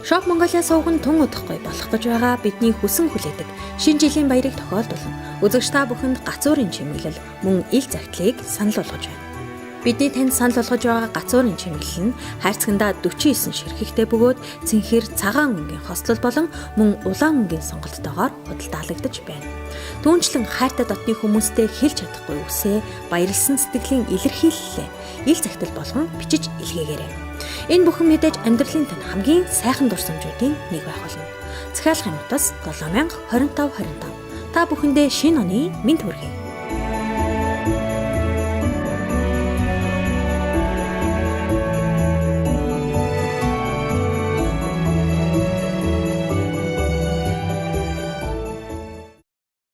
Shop Mongolia суваг нь тун удахгүй болох гэж байгаа бидний хүсэн хүлээдэг шинэ жилийн баярыг тохиолдуулан үзэгч та бүхэнд гацуурын чимэглэл мөн ил захидлыг санал болгож байна. Бидний танд санал болгож байгаа гацуурын чимэглэл нь хайрцагандаа 49 ширхэгтэй бөгөөд цэнхэр цагаан өнгийн хослол болон мөн улаан өнгийн сонголттойгоор худалдаалагдаж байна. Түүнчлэн хайртай дотны хүмүүстэй хэлж чадахгүй үсээ баярлсан сэтгэлийн илэрхийллээ ил захидал болгон бичиж илгээгээрэй. Энэ бүхэн мэдээж амьдралын тань хамгийн сайхан дурсамжуудын нэг байх болно. Захиалгын утас 7025 25. Та бүхэндээ шинэ оны мэнд хүргэе.